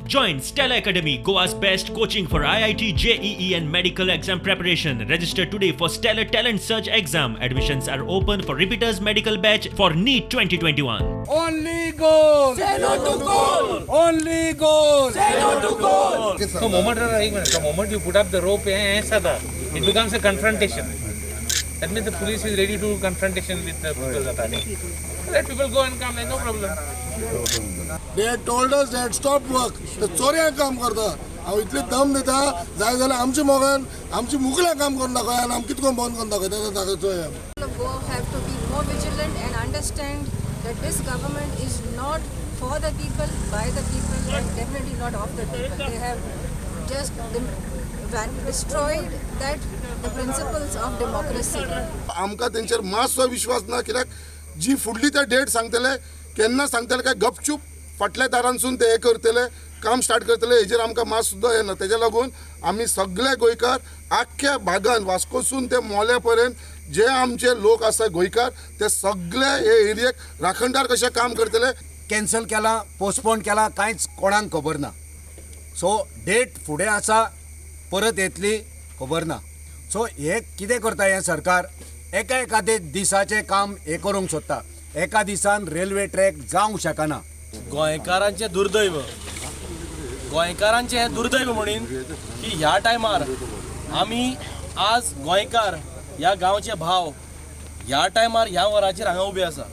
Join Stella Academy, Goa's best coaching for IIT, JEE, and medical exam preparation. Register today for Stellar Talent Search exam. Admissions are open for repeaters medical batch for NEET 2021. Only goal! Say no to goal! Only goal! Say no to goal! The moment, the moment you put up the rope, it becomes a confrontation. That means the police is ready to confrontation with the people. Let people go and come, no problem. They had told us they had stopped work. ते चोरयां काम करता. हांव इतले दम दिता जाय जाल्यार आमच्या मोगान आमची मुगल्या काम करून दाखय आनी आम कितको बंद करून दाखयता दाखयचो. People of Goa have to be more vigilant and understand that this government is not for the people, by the people, and definitely not of the people. They have just destroyed that the principles of democracy. आमकां तेंचेर मातसो विश्वास ना, कित्याक जी फुडली ते date सांगतले केन्ना सांगतले काय गपचूप फाटल्या दारांसून ते हे करतले, काम स्टार्ट करतले, हेजेर आमकां मात सुद्दां येना. तेज्या लागून आमी सगळे गोंयकार आख्ख्या भागान वास्कोसून ते मोल्या पर्यंत जे आमचे लोक आसा गोंयकार ते सगळे हे एरियेक राखणदार कशे काम करतले. कॅन्सल केला, पोस्टपोन केला, कांयच कोणाक खबर ना. सो डेट फुडें आसा, परत येतली खबर ना. सो हे कितें करता हें सरकार, एका एका दिसाचें काम हें करूंक सोदता. एका दिसान रेल्वे ट्रॅक जावंक शकना. गोंयकारांचें दुर्दैव, गोंयकारांचें हें दुर्दैव म्हणीन की ह्या टायमार आमी आज गोंयकार ह्या गांवचे भाव ह्या टायमार ह्या वराचेर हांगा उबे आसा.